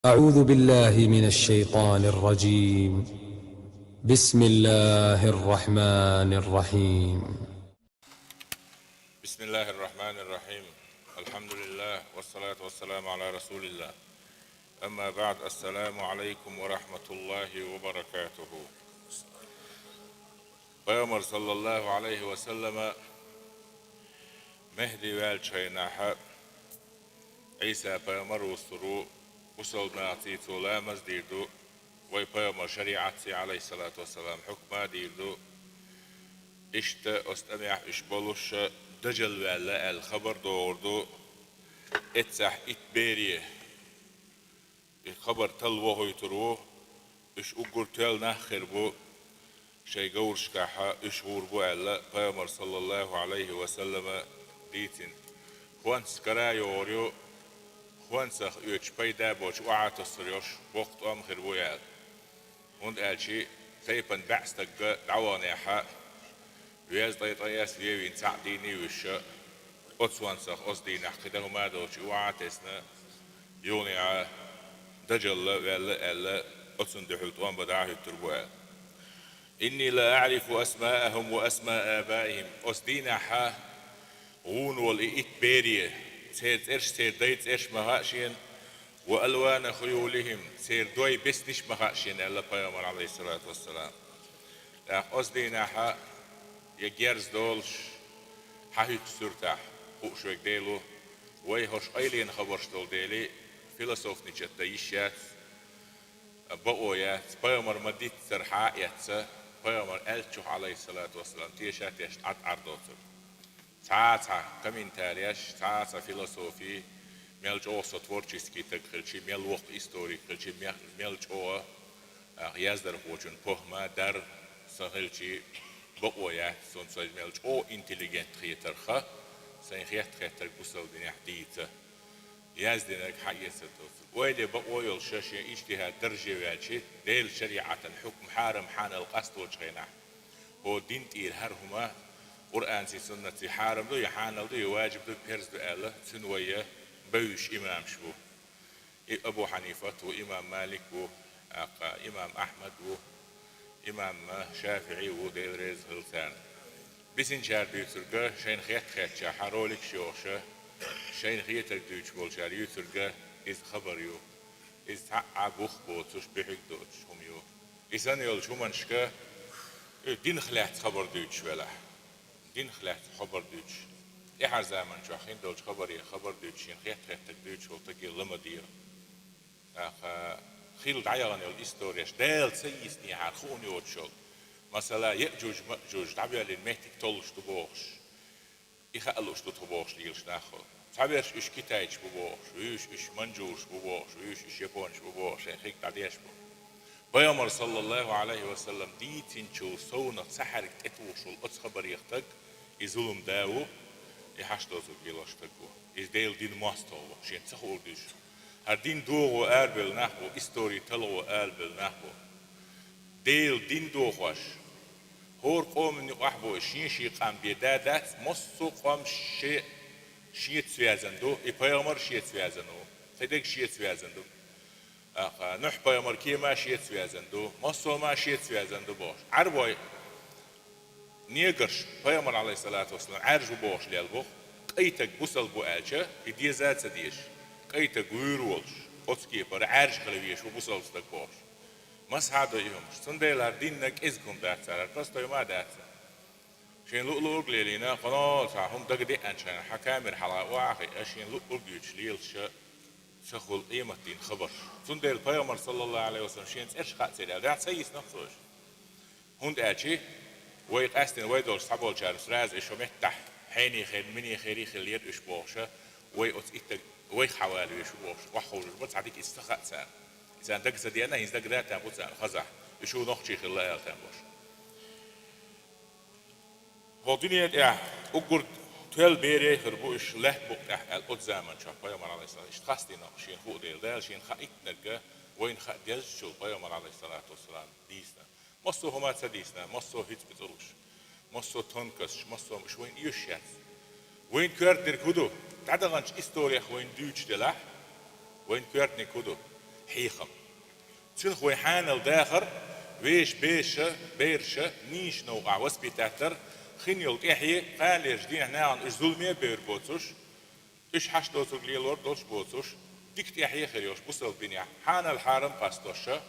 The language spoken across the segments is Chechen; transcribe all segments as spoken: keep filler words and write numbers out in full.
أعوذ بالله من الشيطان الرجيم. بسم الله الرحمن الرحيم. بسم الله الرحمن الرحيم. الحمد لله والصلاة والسلام على رسول الله. أما بعد، السلام عليكم ورحمة الله وبركاته. Пайхамар, саллаллаху Ӏалайхи ва саллама, Мехди ваьллачу хенахь, Ӏийса пайхамар вустур ву, бусалба нахаца цо ламаз дийр ду, вай пайхамар шариӀатца, Ӏалайхиссалату вассалам, хьукма дийр ду. Иштта оцу тӀамехь уьш болуш, дажал ваьлла аьлла хабар догӀур ду. Эццахь итт бере и хабар талла вохуьйтур ву, уьш уггар тоьлла нах хир бу, шайн говрашкахь уьш гӀур бу аьлла, пайхамар, саллаллаху Ӏалайхи ва саллама, дийцина. ХӀонс кара йогӀур ю, хӀонсах оьцуш пайда боцуш охьатосур йолуш боккха тӀом хир бу аьлла. ХӀунда аьлча тайпана бӀе стаг дӀаваханехь, веза ткъе ткъе эс вевийна цхьаъ дийне а вуьсуш, оцу хӀонсах оцу дийнахь кхин дан хӀума а доцуш и охьа а тесна, юханехьа дажалла ваьлла аьлла, оцунна дуьхьал тӀом бан дӀахӀуьттур бу аьлла. إني لأعرف أسماءهم وأسماء آبائهم. Оцу дийнахь гӀуна волу и итт бере, церан цӀераш, церан дайн цӀераш ма хаьа шена, وألوان خيولهم, церан дойн беснаш ма хаьа шена, аьлла пайхамар, Ӏалайхиссалату вассалам. ТӀаккха оцу дийнахь я герз долуш, хьан хӀуьтту суьртахь, хууш верг Дела ву, вай хӀорш къайленан хабарш долу дела, философничать дан йиш яц, бакъо яц, пайхамар ма-дийццара хьа а эцца, пайхамар аьллачух, Ӏалайхиссалату вассалам, теша а тешна, Ӏад-Ӏар доцург. Цхьа а цхьа комментареш, цхьа а цхьа философи, мел чӀогӀа со творческий стаг хилчи, мел воккха историк хилчи, мел, мел чӀогӀа, а, яздархочун похӀма, дар сан хилчи, бакъо яц, суна со мел чӀогӀа интеллигент хетарх, сайн хетта-хеттарг бусалба динехь дийца. Яздинарг хьан эца доцург. Ойла бакъо йолуш шен ижтихӀад дарже ваьлчи, Делан шариӀатан хьукм хьарам-хьанал къасточу хенахь, хӀо дин тӀера хӀара хӀума Къуръанций, суннатций хьарам ду, я хьанал ду, я ваджиб ду, перз ду аьлла, цуьнан вай бевзаш имамаш бу. И Абу Хьанифат ву, имам Малик ву, тӀаккха имам Ахьмад ву, имам ШафиӀи ву, Дела реза хила царна. Бисинчара дуьйцург, шайна хетта-хеттачохь роликаш йохуш, шайна хетарг дуьйцуш болчара юьйцург, иза хабар ю. Иза цхьа а бух боцуш, буьхьиг доцуш хӀума ю. И санна йолчу хӀуманашка, э, динах лаьцна хабар дуьйцуш велахь. Динах лаьцна хабар дуьйцуш. ТӀаьхьара заманчохь хин долчу хабаре хабар дуьйцуш, шена хетта-хеттарг дуьйцуш волу стаге ла ма дера. ТӀаккха хилла дӀаяхана йолу истореш, Дала ца йийцинехьара хууш йоцуш йолу. Масала, Яъжуж-Маъжуж дӀабоьллина меттиг толлуш ду бохуш, и хаа лууш ду тхо бохуш лелаш нах хуьлу. Цхьаберш уьш китайцаш бу бохуш, вуьйш уьш манжураш бу бохуш, вуьйш уьш японаш бу бохуш, шайн хиг дӀадеш бу. Пайхамар, саллаллаху Ӏалайхи ва саллам, дийцинчул совнах цхьа хьаьрга тӀетухуш волу оцу хабарех стаг, и зулам да ву, и хьашт доцург лелош стаг ву. Иза Делан дин мостагӀа ву, шена ца хуур дуьйцуш. ХӀара дин догӀо арабевлла нах бу, истори талхо арабевлла нах бу. Делан дин дохош, хӀора къоман юкъахь бу, шен-шен къам бен да дац, массо а къам шен, шеца связан ду, и пайхамар шеца связан ву, кхидерг шеца связан ду. Аха, Нухь-пайхамар кема шеца связан ду, массо а ма шеца связан ду бохуш. Ӏарбой, негрш, пайхамар, Ӏалайхиссалату вассалам, Ӏаьржа ву бохуш лелла бу, кӀайтаг бусалба ву аьлча, и деза а ца дезаш, кӀайтаг вуьйр волуш, оцу кепара Ӏаьржа хила везаш ву бусалба стаг бохуш. Масхьа а ду и хӀумаш. Цундела хӀара динна кӀезиг хӀума дац цара, хӀара простой ма дац цара. Шен луъ-луъург лелийна, кхуьнан цхьа хӀума дага деана шайна, хьан камера хьалха охьа а хиъна, шен луъург юьйцуш лелаш ца хуьлу къематдийнан хабарш. Цундела пайхамар, саллаллаху Ӏалайхи ва саллам, шен цӀераш хаьа церан аьлла, дац ца йийцина-кх цо уьш. ХӀунда аьлча вай къаьстина вай долуш цхьаболчарна сразу и шо меттахь, хьенехера, минехера хилла яра уьш бохуша, вай оцу иттаг, вайх хьавала везаш ву бохуш, охьаховшуш бу, цхьа дика иза ца хаьа царна. Царна дага ца деана, хӀинца дага даьтта бу царна хазахь, уьш ву нохчий хилла аьлла там бохуш. ХӀокху дуьне тӀехь уггар тоьлла бере а хир бу уьш лаьтта букъа тӀехь аьлла, оцу заманчохь пайхамар, Ӏалайхиссалам, иштта хастийна шена хуур дела, Дала шена хаа иттинарг вайна хаа дезачул пайхамар, Ӏалайхиссалату вассалам, дийцина. Массо а хӀума ца дийцина, массо а хӀицкъи цӀуругаш, массо а тонкосташ, массо а уьш вайна оьшуш яц. Вайна коьртаниг хӀун ду? ДӀадаханчу историх вайна дуьйцуш делахь, вайна коьртаниг хӀун ду? хьехам. Цуьнах вай хьанал дахар, вешан беша, бераша нийсачу новкъахь воспитать дар, хин йолу тӀаьхье, кхана лерчу дийнахь нахана уьш зуламе а бевр боцуш, уьш хьаш доцург лелор долуш боцуш, дика тӀаьхье а хир йолуш бусалба динехь, хьанал хьарам а къастоша,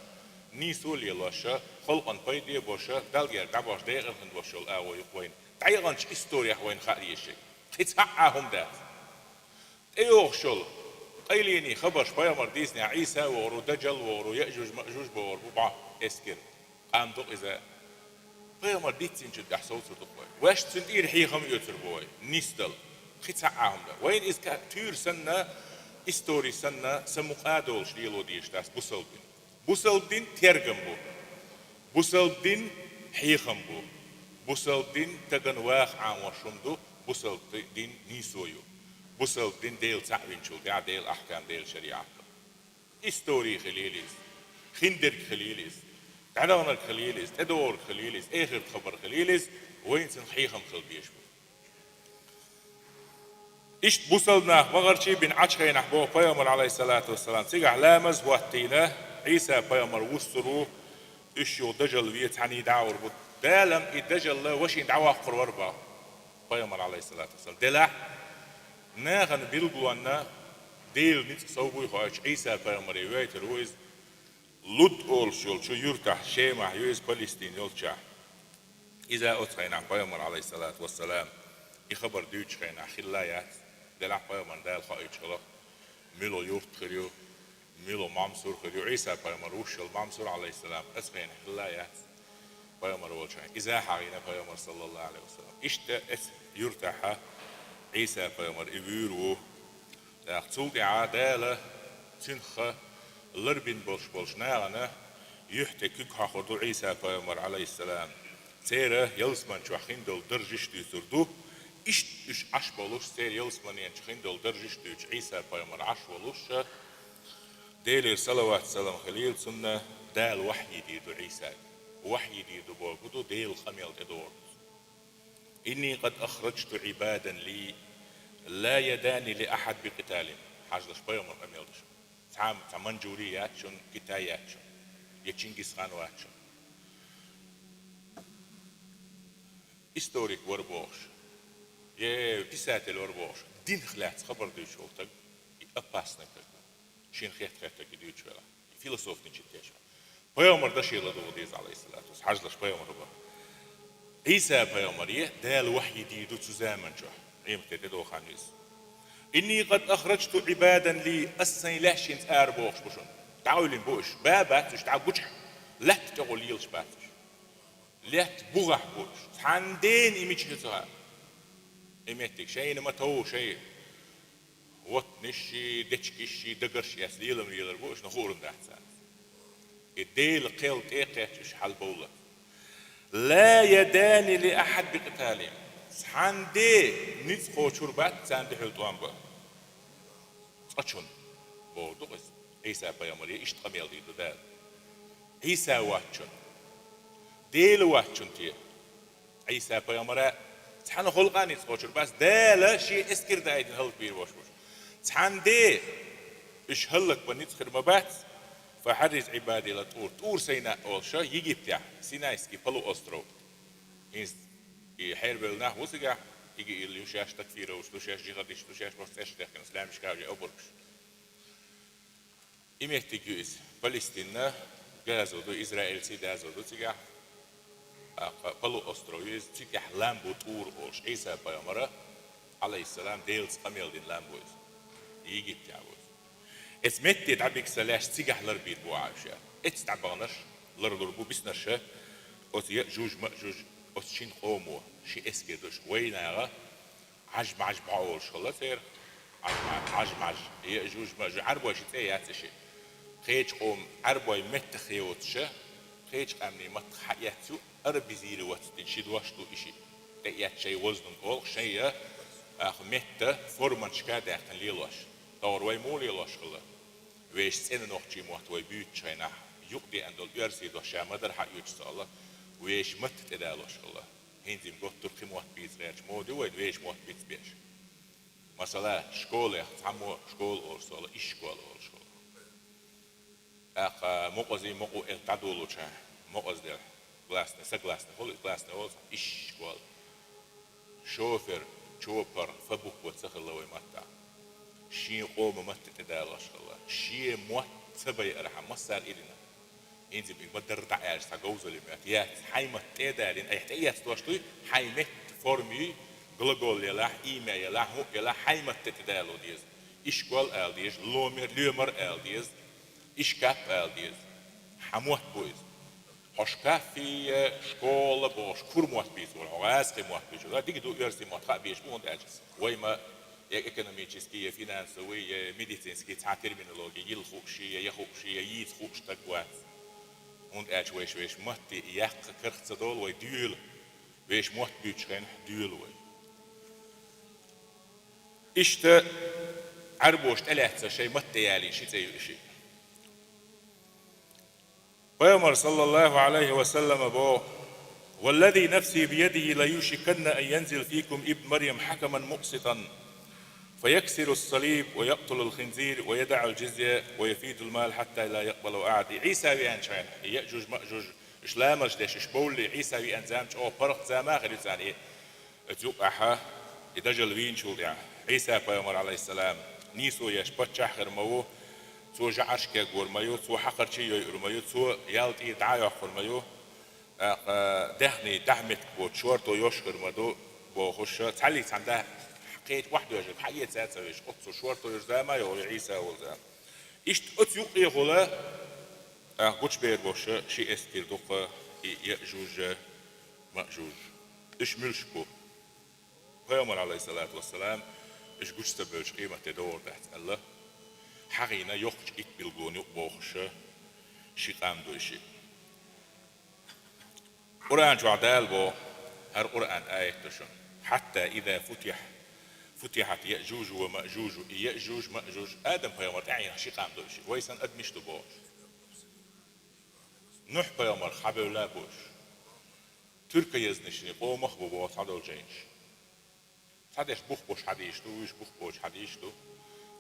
нийсо а лелоша, халкъана пайде а боша, Далла герга дӀабош декъар хин дош йолу агӀо ю-кх вайна. ДӀаяханчу историх вайна хаа дезаш. Кхин цхьа а хӀума дац. ТӀейогӀуш йолу къайленийн хабарш пайхамар дийцинехь, Ӏийса вогӀур ву, Дажал вогӀур ву, Яъжуж-Маъжуж богӀур бу боху эскар. Къам ду-кх иза. Пайхамар дийцинчуьнга тӀехь совцур ду-кх вай. Ваьш цуьнан тӀера хьехам оьцур бу вай. Нисдала. Кхин цхьа а хӀума дан. Вайна иза ка-, туьйра санна, истори санна, сан мукъа а долуш лело дезаш дац бусалба дин. Бусалба дин тергам бу. Бусалба дин хьехам бу. Бусалба дин стагана ваха Ӏамош хӀума ду. Бусалба дин нийсо ю. Бусалба дин Дела цхьаъ винчул тӀаьхьа Делан ахкам, Делан шариӀат ду. Истори хилийла иза, хиндерг хилийла иза, дӀадаханарг хилийла иза, тӀедогӀург хилийла иза, эхарт хабар хилийла иза, вайна цуьнан хьехам хила дезаш бу. Иштта бусалба нах бахарчий бина Ӏачу хенахь боху пайхамар, Ӏалайхиссалату вассалам, цигахь ламаз а хӀоттийна, Ӏийса пайхамар вуссур ву, уьш юха Дажал вен цхьаьний дӀа а гӀур бу. Дала-м и Дажал вайшинна дӀавоккхур вара боху пайхамар, Ӏалайхиссалату вассалам. Делахь, нахана билгалонна Делан ницкъ сов буй хоуьйтуш Ӏийса пайхамаре вейтар ву иза, Луд олуш йолчу юьртахь, Шемахь ю иза, Палестин йолчохь. Иза оцу хенахь пайхамар, Ӏалайхиссалату вассалам, и хабар дуьйцучу хенахь хилла а яц, делахь пайхамарна Дала хоуьйтуш хилла, мила юрт хир ю, мила Мамсур хир ю. Ӏийса пайхамар вуссуш йолу Мамсур, Ӏалайхиссалам, оцу хенахь хилла а яц, пайхамар волчохь. Иза а хьахийна пайхамар, саллаллаху Ӏалайхи ва саллам. Иштта оцу юьртахь Ӏийса пайхамар и вуьйр ву. ТӀаккха цул тӀаьхьа Дала цуьнах ларбина болуш болчу нахана юьхь тӀе куьг хьокхур ду Ӏийса пайхамар, Ӏалайхиссалам. Церан ялсамани чохь хин долу даржаш дуьйцур ду. Иштта уьш Ӏаш болуш, церан ялсаманин чу хин долу даржаш дуьйцуш Ӏийса пайхамар Ӏаш волуш, Делера салават-салам хилийла цунна, Дала вахьйи дийр ду Ӏийсага. Вахьйи дийр ду бохург ду Делан къамел тӀедогӀург. «Инни къад ахраджту Ӏибадан ли, ла ядани ли ахьад бикъиталихим». Хьажалаш, пайхамар къамел ду шу. Цхьа, цхьа Маньчжури яц шуна, Китай яц шуна, я Чингисхан вац шуна. Историк вара бохуш, я писатель вара бохуш, динах лаьцна хабар дуьйцуш волу стаг, и опасный стаг ву. Шена хетта-хетта и дуьйцуш велахь, и философничать деш велахь. Пайхамар дашийла ду ву деза, Ӏалайхиссалату вассалам. Хьажалаш, пайхамар бу. Ӏийса пайхамаре Дала вахьйи дийр ду цу заман чохь. Къематде тӀедогӀу хан ю иза. «Инни къад ахраджту Ӏибадан ли», ас сайн лаьшшинца ара бохуш бу шуна. ДӀагӀуьйлина бу уьш. Ба бац уьш, дӀа гучахь лаьтта тӀехула лелаш бац уьш. Лаьтта бухахь бу уьш. Цхьанна дена и мича хи ца хаьа. И меттиг шайна ма тов шай. Вотнишший, дечкишший, дагарш эцна лелам лелар бу уьш, но хуур дац царна. И Делан кхел тӀе а кхаьчча уьш хьалабовла. «Ла ядани ли ахьад бикъиталихим». Цхьанна де ницкъ кхочур бац царна дуьхьал тӀом бан. Цкъачунна бохург ду иза. Ӏийса пайхамаре иштта къамел дийр ду Дала. Ӏийса воцчунна, Дела воцчунна те. Ӏийса пайхамара цхьана халкъа ницкъ кхочур бац, Дала шен эскар даийтина хӀаллакбийр бохуш бу уьш. Цхьанна де уьш хӀаллакбан ницкъ хир ма бац. «Фахьарриж Ӏибади ла ТӀур». ТӀур Сайна олуш, Египтехь, Синайский полуостров. ХӀинца и хьербевлла нах ву цигахь, ИГИЛ ю шаьш, такфировцаш ду шаьш, жихадисташ ду шаьш, просто цӀераш техкина, исламишка а ве обургаш. И меттиг ю иза. Палестина газо ду, Израильций дазо ду цигахь. ТӀаккха полуостров ю иза, цигахь лам бу ТӀур олуш. Ӏийса пайхамара, Ӏалайхиссалам, Делаца къамел дина лам бу иза. Египтехь бу иза. Эца метте дӀабигса лаьш цигахь ларбийр бу Ӏайша. Эца дӀабаханарш ларлур бу биснарша, оцу Яъжуж-Маъжуж, оцу шин къомо, ши эскер долуш. Вайнаха Ӏаж-мӀаж бохуш хилла церан. Ӏаж-мӀаж, Ӏаж-мӀаж, Яъжуж-Маъжуж, Ӏарбой ши цӀе яц и ши. Кхечу къоман Ӏарбой меттах йоцуша, кхечу къаьмнийн маттах хьаэцна ю, арабизировать дина ши дош ду и ши. ТӀеэцна шайн вазнан олу шайн я, аха, метта форманашка а даьккхина лелош. Тохара вай муха лелош хилла? Вешан цӀена нохчийн мотт вай буьйцучу хенахь, юкъа деана долу оьрсийн дош ша ма-дарра хьаоьцуш ца хилла, вешан матта тӀедалош хилла. ХӀинца-м готтур кхин мотт бийца гӀерташ, мода ю вайн вешан мотт бицбеш. Масала, школех цхьаммо школа олуш ца хилла, ишкола олуш хилла. ТӀаккха мукъазий мукъу эл дӀадолуча, мукъаза дела. Гласный, согласный, хул, гласный олу, ишкол. Шофер, чопар, фа буква ца хилла вай маттахь. Шен къоман матта тӀедалош хилла. Шен мотт ца байархьама, массара ирина. ХӀинца и ма-дарра дӀа аьлча, цхьа говзалла моьтту. Яц, хьайн матта тӀедалийна, айхьа тӀеэцдеш дуй, хьайн метта форма юй, глагол елахь, имя елахь, хӀуъа елахь, хьайн матта тӀедало деза. Ишкол ала деза, ломер, лоьмар ала деза, ишкап ала деза. Хьан мотт бу иза. Хьо шкаф я, школа бохуш, кура мотт буьйцур вара, хьо гӀазкхийн мотт буьйцур вара. Дика ду, оьрсийн мотт хаа безаш бу, хӀунда аьлча вай ма я экономический, я финансовый, я медицинский цхьа терминологи йила хууш, я, я хууш, я йийца хууш стаг вац. ХӀунда аьлча вайша вешан матте яккха карах ца долу вай доьла. Вешан мотт буьйцучу хенахь доьла вай. Иштта Ӏаьрбоша тӀелаьцна шайн матте ялийна ши цӀе ю и шиъ. Пайхамар, саллаллаху Ӏалайхи ва саллама, боху: «Валлази нафси биядихи лаюшиканна ан янзила фикум ибн Марьям хьакаман мукъситан, фаяксиру ссалиб ва якътулу лхинзир ва ядаӀу лжизя ва яфиду лмал хьатта ла якъбалаху ахьад». И Ӏийса веанчу хенахь, и Яъжуж-Маъжуж, уьш ламаз деш, уьш бовлле, Ӏийса веана зама чӀогӀа паргӀат зама а хир ю царна. И Оцу юкъахь и дажал вийначул тӀаьхьа Ӏийса-пайхамар, Ӏалайхиссалам, нийсо еш паччахь хир ма ву, цо жӀараш кегор ма ю, цо хьакхарчий йойур ма ю, цо ял тӀера дӀа а йоккхур ма ю, тӀаккха даьхний дӀа-меттиг боцу шорто йош хир ма ду, бохуш, цхьаллиг цхьана да кхечу охьадоьжург хьаэца а ца веш, оццул шорто йолу зама а йогӀу и Ӏийса волу зама. Иштта оцу юкъехула, тӀаккха гучубер бохуш, ши эскар ду-кх и Яъжуж, Маъжуж. Уьш муьлш бу? Пайхамар, Ӏалайхиссалату вассалам, уьш гучу ца бевлча, къематде догӀур дац аьлла, хьахийна йоккхачу итт билгалонан юкъа бохуш, ши къам ду и шиъ. Къуръан чохь Дала боху, хӀара Къуръан аят ду шуна: «Хьатта иза футихь, футихьат Яъжужу ва Маъжужу». И Яъжуж, Маъжуж Адам-пайхамар тӀаьхьенах ши къам ду и шиъ. Вай санна адамаш ду бохуш. Нухь-пайхамар хьабевлла а бу уьш. Туьркан язданашний къомах а бу боху цхьадолу жайнаш. Цхьадерш бух болуш хьадисаш ду, вуьш бух боцуш хьадисаш ду.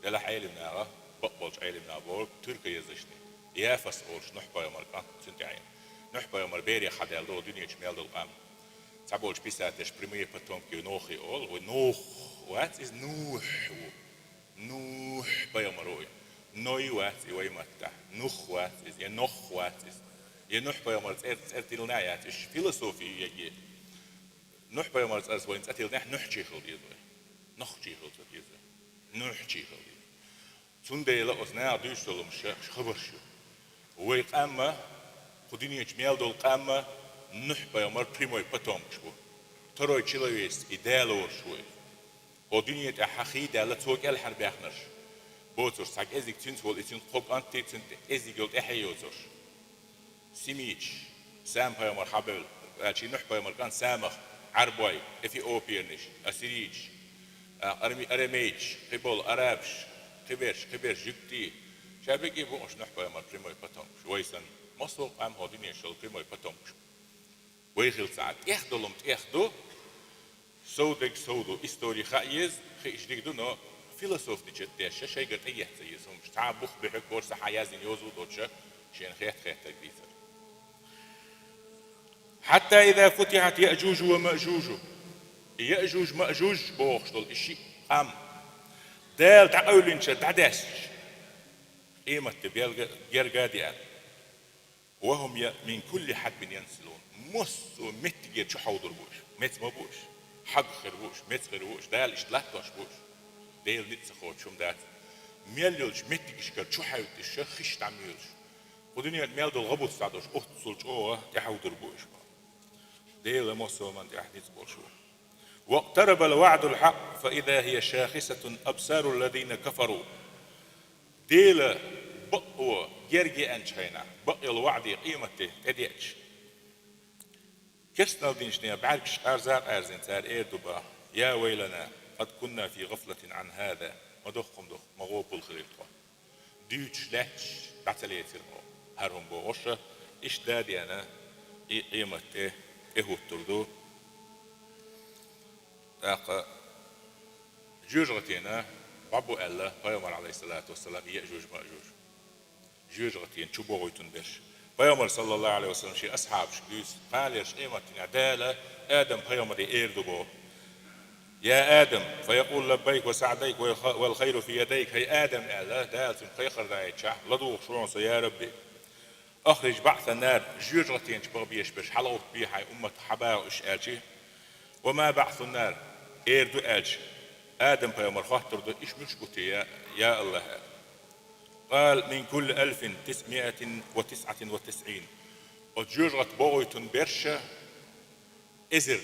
Делахь Ӏелам наха, бакъболчу Ӏелам наха бохург, туьркан язданашний. Яфас олуш Нухь-пайхамар кӀант, цуьнан тӀаьхье. Нухь-пайхамар берех хьадаьлла ду дуьнен чу мел долу къам. Цхьаболчу писателаша прямые потомки Нохи олу, вай Нух вац иза, Нухь ву. Нухь-пайхамар ву и. Ной вац и вай маттахь. Нух вац иза, я Нох вац иза. Я Нухь-пайхамар цӀер, цӀер тиллина а яц, уьш философи ю яге. Нухь-пайхамар цӀарца вайна цӀа тиллинехь, Нухьчий хила деза вай. Нохчий хила ца деза вай. Нухьчий хила деза. Цундела оцу наха дуьйцуш долу хӀумнаш хабарш ю. Вай къам а, кху дуьнен чу мел долу къам а Нухь-пайхамар прямой потомкаш бу. Второй человеческий, далораш ву иза. Хьо дуьне тӀехь хи даьлла, цо кӀелхьарбаьхнарш. Боцурш цхьа кӀезиг цуьнца волу, и цуьнан кхо кӀант а, цуьнан тӀе кӀезиг йолу тӀаьхье йоцурш. Семиташ, Сам-пайхамар хьабевлла, аьлча, Нухь-пайхамар кӀант Самах, Ӏарбой, эфиопиянаш, ассириташ, а, арми-, арамейташ, кхиболу арабаш, кхиберш, кхиберш жуьгтий. Ша бегий бу уьш Нухь-пайхамар прямой потомкаш. Вай санна, массо а къам хьо дуьнен чу йолу прямой потомкаш. Вай хила ца Ӏа, тӀех долу-м тӀех ду, сов дерг сов ду, истори хаа еза, хиъча дика ду, но философничать деш, шайгара тӀеэцна еза хӀумнаш. Цхьа бух буьхьиг корса хьан яздина йоза а доцуша, шена хетта-хеттарг дийцар. «Хьатта иза футихьат Яъжужу ва Маъжужу». И Яъжуж-Маъжуж бохуш долу и шиъ къам Дала дӀакъевлинчара дӀадаьстича, къематде белга-, герга а деана. «Ва хӀум я-, мин кулли хьадбин янсилун». Массо а меттигера чухьовдур бу уьш. Меца ма бу уьш. Хьагах хир бу уьш, меца хир бу уьш, Дала иштта латтош бу уьш. Делан ницкъ ца кхочуш хӀума дац. Мел йолчу меттигашкара чухьаьвдда уьш, хиш дӀамоьлуш. Кху дуьненан мел долу гӀабуц дӀадолуш, оццул чӀогӀа тӀехьовдур бу уьш. Дела массо а хӀуманна тӀехь ницкъ болуш ву. «Вакътарабал ваъдул хьакъ, фа иза хия шахисатун абсарул лазина кафару». Дела бакъо герга еанчу хенахь, бакъ йолу ваъди къематде тӀедеача, керстаналла динчу нехан бӀаьргаш къарза а къаьрзина, цара эр ду боху: «Я вайлана, къад кунна фи гӀафлатин Ӏан хӀаза». Ма дохкхума доху, ма гӀопал хилира тхо. Дуьйцуш лаьтташ дӀа ца лецира мо хӀара хӀума бохуша, иштта да а деана, и къематде тӀехӀуттур ду. ТӀаккха жоьжахатина бӀо бу аьлла пайхамар, Ӏалайхиссалату вассалам, и Яъжуж-Маъжуж. жоьжахатена чу богӀуьйтун берш. Пайхамар, саллаллаху Ӏалайхи ва саллам, шен асхьабашка дуьйцу, кхана лерчу къематдийнахь Дала Адам пайхамаре эр ду боху: «Я Адам, фаякъулу лаббайк ва саъдайк ва ха-, вал хайру фи ядайк», хӀай Адам, аьлла, Дала цуьнга кхайкхар даийтчахь, ладугӀуш ву хьуна со, я Рабби. «Ахриж баӀсан нар», жоьжахатена чу богӀу беш берш хьалаотта бе хьайн умматах, хьабагӀа уьш, аьлча, «Ва ма баӀсун нар», эр ду аьлча, Адам пайхамар хоттур ду: «Уьш муьлш бу те, я, я АллахӀ?» Къала: «Мин кулли алфин тисъмиатин ва тисъатин ва тисъин». Оцу жоьжахатена богӀуьйтун берш эзар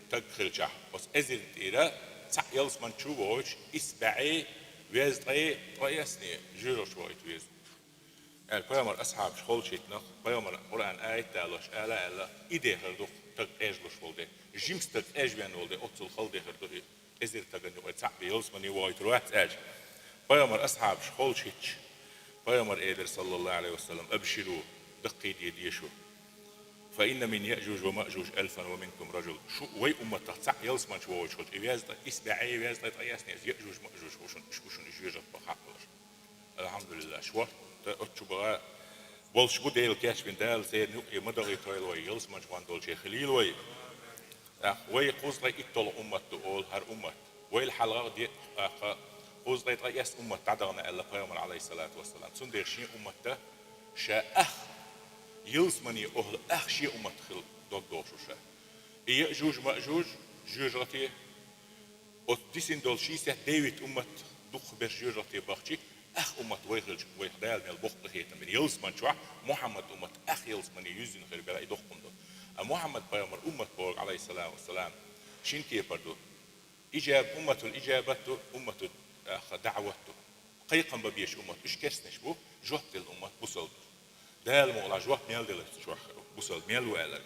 стаг хилчахь, оцу эзарна тӀера цхьаъ ялсамани чу а вогӀуьйтуш, исс бӀе везткъе ткъаесна жоьжахати чу вогӀуьйтур веза. Аьлла, пайхамар асхьабаш холчахӀиттинарг, пайхамар Къуръан аят а далош, ала а аьлла, и дехар ду стаг къежлуш волу де, жима стаг къежвен волу де, оццул хала дехар ду и, эзар стагана юкъара цхьаъ бен ялсамани вогӀуьйтур вац аьлча. Пайхамар асхьабаш холчахӀиттича, пайхамар элира, саллаллаху Ӏалайхи ва саллам: «Абширу, даккхийде де шу. Фа инна мин Яъжуж ва Маъжуж алфан ва минкум ражул». Шу вай умматах цхьаъ ялсамани чу вогӀуьйтуш хилча, и везткъе, исс бӀе везткъе ткъаесна иза Яъжуж-Маъжуж бу шуна, уьш бу шуна и жоьжахати баха хьакъ болуш. Алхьамдулиллах, шортта оцу чу баха болуш бу, Дела кечбина, Дала церан юкъе ма дагӀийтойла вай, ялсамани чу ван долчех хуьлийла вай. ТӀаккха вай кхузткъе итталгӀа уммат ду олу хӀара уммат. Вайл хьалха де, тӀаккха кхузткъе ткъаесна уммат дӀадахана аьлла пайхамар, Ӏалайхиссалату вассалам. Цундела шен уммат дан ша ах, ялсамани охӀла ах шен уммат хила дог дохуш ву ша. И Яъжуж-Маъжуж жоьжахати, оцу дисина долу шестьдесят девять уммат дукхахберш жоьжахати бахчи, ах уммат вай хилча, вайх Дала мел боккха къинхетам бина. Ялсамани чохь Мухьаммад уммат ах ялсамани юьззина хир бара, и доккха хӀума ду. Ткъа Мухьаммад пайхамар уммат бохург, Ӏалайхиссалату вассалам, шина кепара ду. Ижаб-, умматул ижабат ду, умматул, а, даъват ду. Кхайкхам бан безаш уммат, уьш керстанаш бу, жоп делла уммат бусалба. Дала мукъалахь жоп мел делла чохь хир ву, бусалба мел ву аьлларг.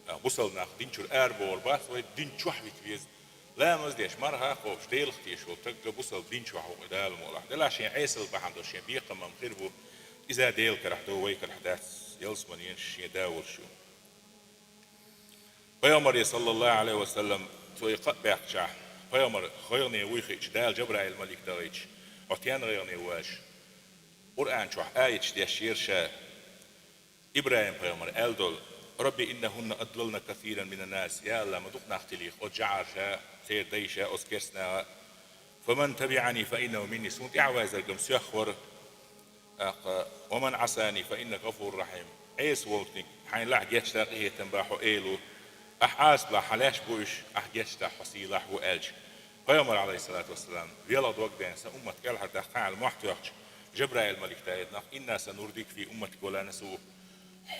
А, бусалба нах дин чуьра арабохур бац, вай дин чохь вита веза. Ламаз деш, марха кхобуш, Делах тешаш волу стаг бусалба дин чохь ву, Дала мукъалахь. Делахь шен Ӏесалла бахьана долуш шен бекхам ма хир бу, иза Делан карахь ду, вай карахь дац, ялсаманенаш шен да волуш ю. Пайхамаре, саллаллаху Ӏалайхи ва саллам, цо и кхаъ баьккхичахь, пайхамар гӀайгӀане вуй хиъча, Дала Жабраил малик дахийтча, хьо стенна гӀайгӀане ву аьлча, Къуръан чохь аяташ дешъера ша, ИбрахӀим-пайхамар аьлла долу: «Рабби иннахунна адлална касиран минан нас». Я АллахӀ, ма дукха нах тилийхи оцу жӀараша, церан дайша, оцу керстанаша. «Фаман табиӀани фа иннаху минни». Суна тӀаьхьаваьззарг-м соьх вара. ТӀаккха: «Ва ман Ӏасани фа иннака гӀафурур рахьим». Ӏеса волчунна хьайна лаахь гечдаккха къинхетам бан хьо Эла ву. Ахь Ӏасалахь, хьан лаьш бу уьш, ахь гечдахь, хьо сийлахь ву аьлча. Пайхамар, Ӏалайхиссалату вассалам, велха дог бен, сан уммат кӀелхьардаккха аьлла мохь тоьхча, Жабраил малик дахийтина нах: «Инна санурдика фи умматика ва ла насук».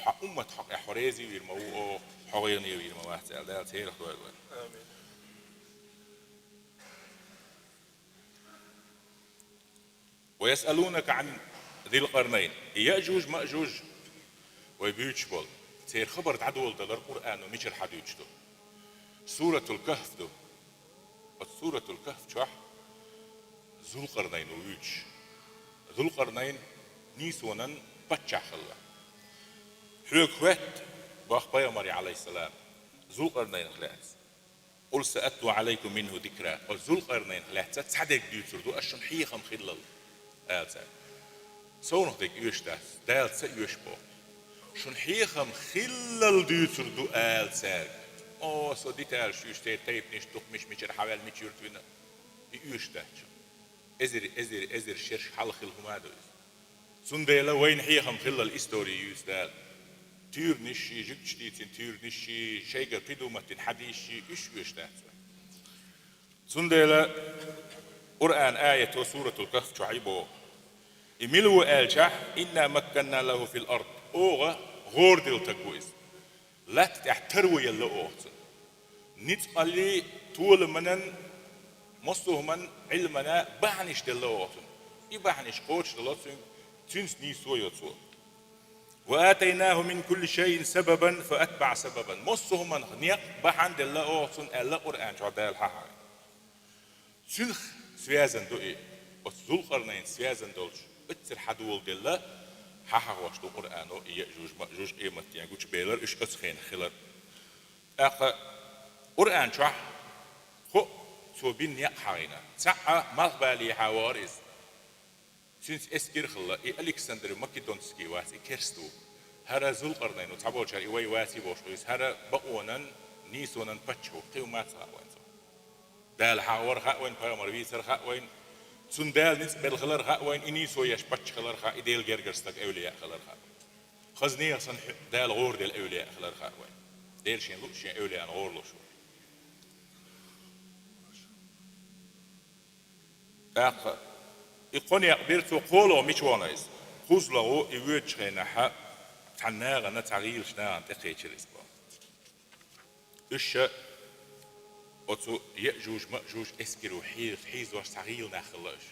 Хьан уммат хьо тӀехь хьо реза вийр ма ву оха, хьо гӀайгӀане вийр ма вац аьлла, Дала церах дойла вай. Амин. «Ва ясъалунака Ӏан Зил-Къарнайн». И Яъжуж-Маъжуж вай буьйцуш болу. Церан хабар дӀадоладалар Къуръано мичара хьадуьйцуш ду? Суратул Кахф ду. Оцу Суратул Кахф чохь Зул-Къарнайн ву вуьйцуш. Зул-Къарнайн нийсонан паччахь хилла. Хьоьга хоьтту, боху пайхамаре, Ӏалайхиссалам, Зул-Къарнайнах лаьцна. «Къул саатлу Ӏалайкум минху зикра». Оцу Зул-Къарнайнах лаьцна цхьа дерг дуьйцур ду ас шуна, хьехам хиллал, ала цара. Совнах дерг оьшуш дац, Дала ца оьшу боху. Шуна хьехам хиллал дуьйцур ду, ала цаьрга. О, со деталаш юьйцуш, церан тайпанаш, дукха мича, мичара хьаваьлла, мича юьрта вина, и оьшуш дац шуна. Эзар, эзар, эзар шераш хьалха хилла хӀума ду иза. Цундела вайна хьехам хиллал истори юьйцу Дала. Туьйранаш, жуьгташа дийцина туьйранаш, шайгара придумать дина хьадисаш, уьш оьшуш дац вай. Цундела Къуръан аято Суратул Кахф чохь и боху. И мила ву аьлчахь: «Инна макканна лаху фил ард». Оха гӀора делла стаг ву иза. Латта тӀехь таро елла оха цунна. Ницкъаллин, толаманан, массо а хӀуманан, Ӏилманан бахьанаш делла оха цунна. И бахьанаш кхочушдало цуьнга, цуьнца нийсо йо цо. «Ва атайнаху мин кулли шайин сабабан фа атбаӀа сабабан». Массо а хӀуманах некъ, бахьана делла оха цунна аьлла Къуръан чохь Дала хьахьа. Цуьнах связан ду и, оцу Зулкъарнайнца связан долчу, оццара хьадоладелла, хьахьахош ду Къуръано и Яъжуж-Маъжуж къематдийнахь гучубелар, уьш оцу хенахь хилар. ТӀаккха Къуръан чохь кхоъ цо бина некъ хьахийна. Цхьаъ малхбалехьа вахара иза. Цуьнца эскар хилла, и Александр Македонский вац, и керста ву. ХӀара Зулкъарнайн ву, цхьаболчара и вай ваций бохуш хьуьйсу. ХӀара бакъонан, нийсонан паччахь ву, кхин ву ма ца хаьа вайн цо. Дала хьахавар хаьа вайн, пайхамар вийцар хаьа вайн, цунна Дала ницкъ белла хилар хаьа вайн, и нийсо еш паччахь хилар хаьа, и Делан гергара стаг, эвлияъ хилар хаьа вайн. Хаза нехан санна хьо-, Дала гӀораделла эвлияъ хилар хаьа вайн. Дела шен луъу шен эвлияъна гӀора луш ву. ТӀаккха и кхо некъ бира цо, кхоалгӀа мича вахана иза? КхозлагӀа и воьдучу хенахь цхьана нахана, цхьа гӀийлачу нахана тӀекхечира иза боху. Уьш ша оцу Яъжуж-Маъжуж эскаро хье-, хьийзош цхьа гӀийла нах хилла уьш.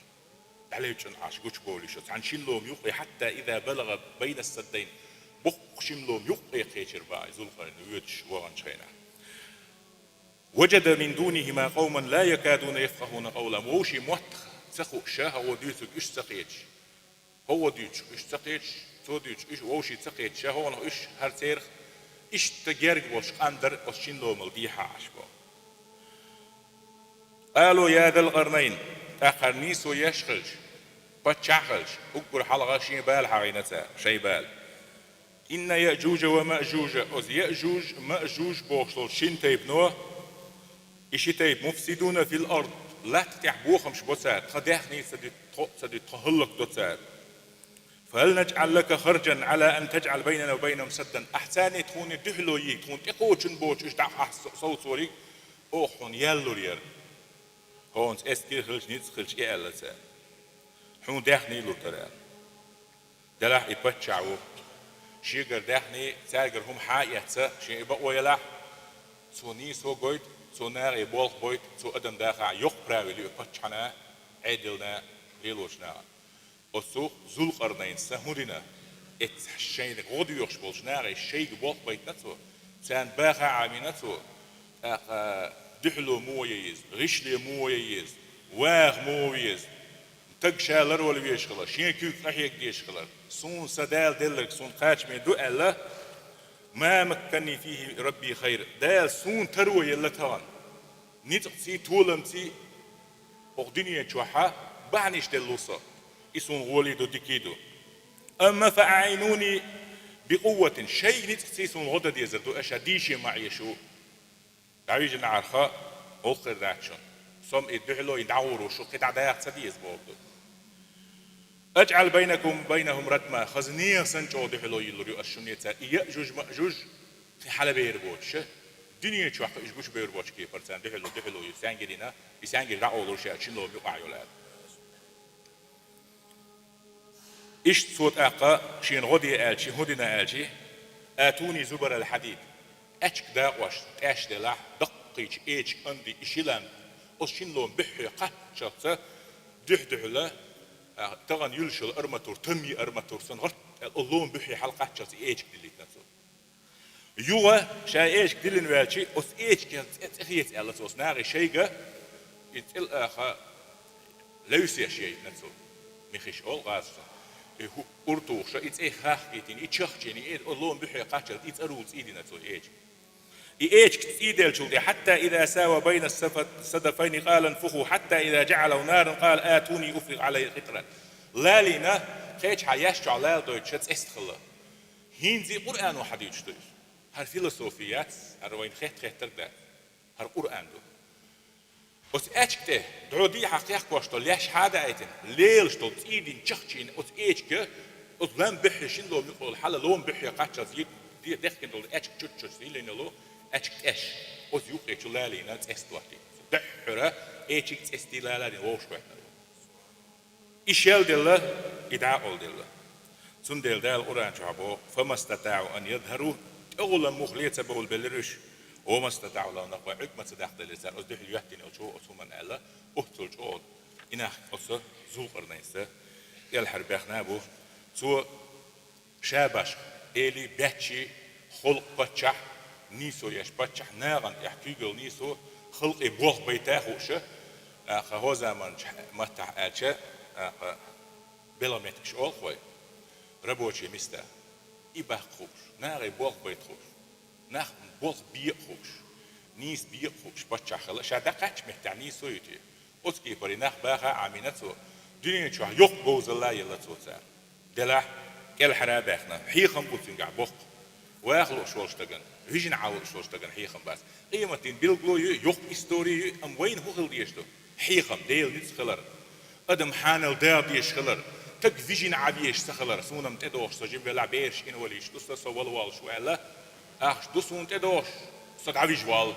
ДӀалечкъина Ӏаш гучубовлуш, цхьана шина лома юккъе, хьатта иза балагӀа байна ссаддайн, боккха шина лома юккъе кхечира боху и Зулкъарнайн воьдуш ваханчу хенахь. وجد من دونهما قوما لا يكادون يفقهون قولا. Вовшийн мотт ца хууш, хӀокхо дуьйцург уьш ца кхеташ. ХӀокхо дуьйцург уьш ца кхеташ, цо дуьйцург уьш, вовшийн ца кхеташ, хӀокхунах уьш, хӀара церах иштта герга болуш къам дара оцу шина ломал дехьа Ӏаш боху. قالوا يا ذا القرنين, тӀаккха хӀара нийсо еш хилча, паччахь а хилча, уггар хьалха шен бала хьахийна цара, шайн бала. إن يأجوج ومأجوج, оцу Яъжуж, Маъжуж бохуш долу шина тайпано, и ши тайпа مفسدون في الأرض, латта тӀехь бохамаш бо цара, тхан даьхни ца дуьту, тхо а ца дуьту, тхо хӀаллакдо цара. فهل نجعل لك خرجا على أن تجعل بيننا وبينهم سدا. Ахь царний тхуна дуьхьало йийга, тхуна тӀекхочун боцуш уьш дӀа ахь со-, совцориг, оха хьуна ял лур яра. ХӀонца эскар хилча, ницкъ хилча, и аьлла цара. Хьуна даьхни лур дара аьлла. Делахь и паччахь ву. Шегара даьхни цаьргара хӀума хьа а эцна, шен и бакъо елахь, цо нийсо гойту, цо нахе болх бойту, цо адам дахахь, йоккха правил ю и паччахьна, Ӏедална, лелочу нахана. Оцу Зулкъарнайнас хӀун дина? Эццахь шайна гӀо доьхуш болчу нахе шайга болх байтина цо, царна баха а Ӏамийна цо, тӀаккха дуьхьало муха ян еза, гӀишле муха ян еза, ваха муха веза, стаг ша ларвала везаш хилар, шен куьйга къахьега дезаш хилар, суна сан Дала делларг суна кхачаме ду аьлла, ما مكني فيه ربي خير, Дала суна таро елла тахана, ницкъций, толамций, хӀокху дуьнен чохь бахьанаш делла ву со, и суна гӀоле ду, дика ду. أما فأعينوني بقوة, шайга ницкъций суна гӀо дан дезар ду, аша дийше ма Ӏеша. ДӀавижина Ӏарха, гӀуллакх хир дац шуна. Со-м и дуьхьало, и дӀагӀур ву, шу кхин дӀа даха ца деза боху ду. أجعل بينكم وبينهم ردما, хаза нехан санна чӀогӀа дуьхьало йиллур ю ас шуна цара. И Яъжуж-Маъжуж кхин хьалабер боцуш, дуьнен чохь кхин уьш гучубевр боцчу кепара царна дуьхьало, дуьхьало ю, саьнгирина, и саьнгира дӀакъовлур ша шина лома юкъахь йолу аьлла. Иштта цо тӀаккха шена гӀо де аьлчи, хӀун дина аьлчи, آتوني زبر الحديد, аьчка дакъош тӀеш делахь, даккхийчу эчиг анди и ши лам, оцу шина лома буьххье кхаччалца дуьхь-дуьхьала, а, тахана юьллуш йолу арматура, тамйи арматура санна, гӀарт аьлла, оцу лома буьххье хьалакхаччалца и эчиг диллийтина цо. Юха ша эчиг диллина ваьлчи, оцу эчигах цӀе, цӀе хеца аьлла цо, оцу нахе шайга и цӀе лаха левсеш яйтина цо. Михиш олу гӀаза цо. И хӀу-, ур тухуша, и цӀе хахкийтина, и чахчийна, и э-, оцу лома буьххье кхаччалц и цӀарула цӀийдина цо и эчиг. И эчиг цӀийделлачул тӀе, حتى إذا ساوى بين الصف-, الصدفين قال انفخوا، حتى إذا جعله نارا قال آتوني أفرغ عليه قطرا. Лалийна, кхечахьа яьш чохь лала дойтуша цӀеста хилла. ХӀинца и Къуръано хьан дуьйцуш ду иза? ХӀара философи яц, хӀара вайна хетта-хеттарг дац. ХӀара Къуръан ду. Оцу аьчка тӀе дӀо дехьа кхехкош долу леш хьа а даийтина, лелаш долу цӀийдина, чахчийна оцу эчига, оцу лам буьххье шина лома юкъа йолу хьала лома буьххье кхаччалц йи-, де-, дехкина долу аьчка чуччуш йиллина йолу аьчка тӀеш, оцу юккъе чу лалийна цӀеста хӀоттийна. Дуьххьара эчиг цӀестий лала дина вовшахӀоьттина. И шел делла, и дӀакъовла делла. Цундела Дала Къуръан чохь боху: فما استطاعوا أن يظهروه, тӀегӀуллам муха ле ца бовла беллира уьш, وما استطاعوا له نقبا, Ӏуьрг ма ца даккхаделира цара оцу дуьхьал йоьттина йолчу оцу хӀуманна аьлла, оццул чӀогӀа и нах оцу Зулкъарнайнца кӀелхьара баьхна а бу. Цо ша башха, эли, баьччи, халкъ паччахь, нийсо еш паччахь, нахана тӀехь куьйгалла нийсо, халкъе болх байта а хууша, аха, хӀо заманчу маттахь аьлча, аха, белхан меттигаш олу-кх вай, рабочие места. И баккха хууш, нахе болх байта хууш, нах болх бе а хууш, нийса бе а хууш паччахь хилла, ша дӀакхаьчча меттехь нийсо ю те. Оцу кепара и нах баха а Ӏамийна цо, Дуьнен чохь йоккха говзалла а елла цо цара. Делахь, кӀелхьара а баьхна, хьехам бу цуьнгахь боккха. Ваха лууш волчу стагана, вижина Ӏа лууш волчу стагана хьехам бац. Къематдийнан билгало ю, йоккха истори ю, амма вайна хӀун хила дезаш ду? Хьехам, Делан ницкъ хилар, адам хьанал дагӀа дезаш хилар, стаг вижина Ӏа везаш ца хилар, суна-м тӀедогӀуш со жима велахь, бераш инвалидаш ду сан, со вала воллуш ву аьлла, ахча ду суна тӀедогӀуш, со дӀавижа воллу.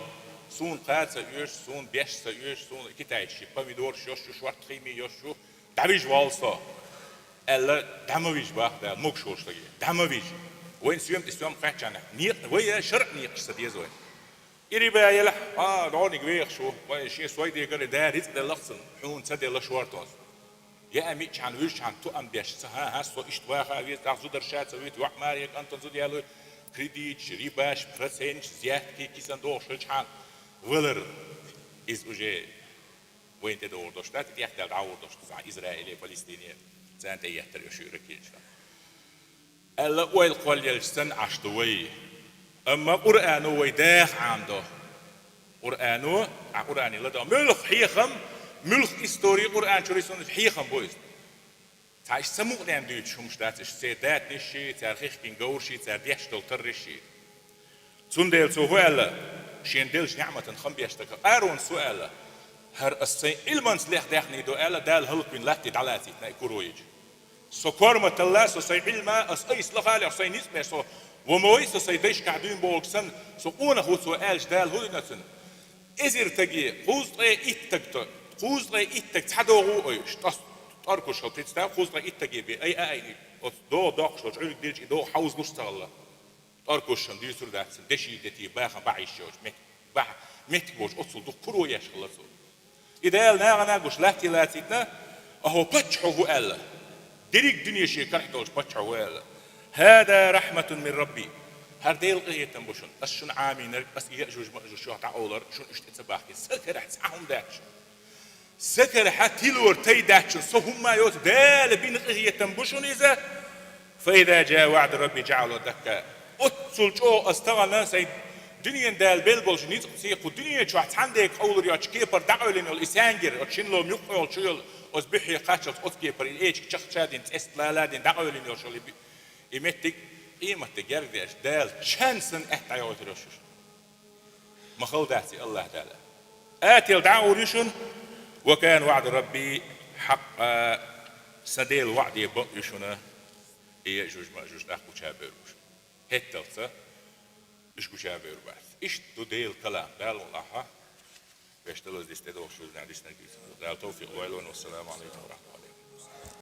Суна кха ца оьшу, суна беш ца оьшу, суна китайцаш ши помидораш йош ю, шортта химий йош ю, дӀавижа воллу со, аьлла, дӀа ма вижа боху Дала, могуш волчу стаге. ДӀа ма вижа. Вайна соьма тӀе соьма кхаьччахьана, некъ, вай шарӀан некъаш ца деза вайна. И риба елахь, а, дӀониг вехаш ву, вай шен сой дегара да рицкъ деллакх цунна, хьуна ца делла шортонца. Яа миъчхьана, вуьжчхьана тоам беш ца, хӀан-хӀа, со иштта ваха а веза, тӀаккха зударша а ца вуьту, йоӀ маре, кӀантана зуда ялой, кредиташ, рибаш, проценташ, взятки, кисан дохуш хилчхьана валар. Иза уже вайна тӀедогӀур долуш дац, и тӀехдаьлла дӀагӀур долуш ду, цхьа Израиле, Палестине, царна тӀе еттар уьш ракеташ. Аьлла, ойла кхоллаелча санна Ӏаш ду вай. Амма Къуръано вай даха Ӏамадо. Къуръано, а Къуръане ладо. Муьлха хьехам, муьлха истори Къуръан чуьра ю, суна хьехам бу иза. Цхьа иштта самукъадаьнна дуьйцуш хӀумаш дац, иштта церан датанаш ши, цара хихкина говраш ши, цара деш долу тарраш ши. Цундела цо хӀун аьлла, шена деллачу неӀматан хам беш стага, Къарунас хӀун аьлла, хӀара ас сайн Ӏилманца лех даьхний ду аьлла, Дала хӀаллаквина латте дӀалацийтина и куро йича. Со корматалла, со сайн Ӏилма, ас айса лаха а лех, сайн ницкъ беш, со ва мой, со сайн дайшкахь дуьйна бохург санна, со къонах ву цо аьлча, Дала хӀун дина цунна? Эзар стаге, кхузткъе итт стаг то, кхузткъе итт стаг цхьа догӀу а ойуш, тӀос-, тӀоркуш хила, представь, кхузткъе итт стаге бен, ай, ай, ай, оцу догӀу доккхуш долчу Ӏуьллиг дилча и догӀу хьовзалуш ца хилла. ТӀоркушшан дуьйцур дац, деши дети бахан бахьа йиш йолчу мет-, бахьа меттиг волчу оццул дукха куро еш хилла цо. И Дала нахана гуш латте лацийтина, ахьо паччахьо хӀу аьлла. Дерриг дуьне шен карахь долчу паччахьо хӀу аьлла. «ХӀаза рахьматун мин Рабби». ХӀара Делан къинхетам бу шуна. Ас шуна Ӏамийнарг, ас Яъжуж-Маъжуж шух дӀакъовлар, шуна уьш тӀе ца бахкина. Сан карахь цхьа хӀума дац шуна. Сан карахь тилор тай дац шуна, со хӀумма а йоцу Дала бина къинхетам бу шуна иза. «Фа иза джаа ваӀду Рабби джаӀалаху дакка». Оццул чӀогӀа ас тахана сайн дуьненан Дала белла болчу ницкъаца кху дуьне чохь цхьаьна дега къовлур йоцчу кепара дӀакъевлина йолу и саьнгира, оцу шина ломан юккъехула чу йолу, оцу буьххье кхаччалц оцу кепара и эчиг чахча а дина, цӀеста лала а дина дӀакъевлина йолуш йолу и би-, и меттиг, къематде герга деш, Дала чан санна аьтта дӀайойтур йолуш ю шуна. Ма хала дац и АллахӀ Дала. Ател дӀа а гӀур ю шуна, «Ва кана ваӀду Рабби хьакъа», сан Делан ваӀде бакъ ю шуна, и Яъжуж-Маъжуж тӀаккха гуча а бевр бу шуна. ХӀетталца уьш гуча а бевр бац. Иштта ду Делан калам. Дала мукъ лахь, вешан далаза дис тӀедогӀуш вуьзна диснарг дийца. Дала тавфикъ лойла вайна. Вассаламу Ӏалайкум ва рахьматуллахӀ.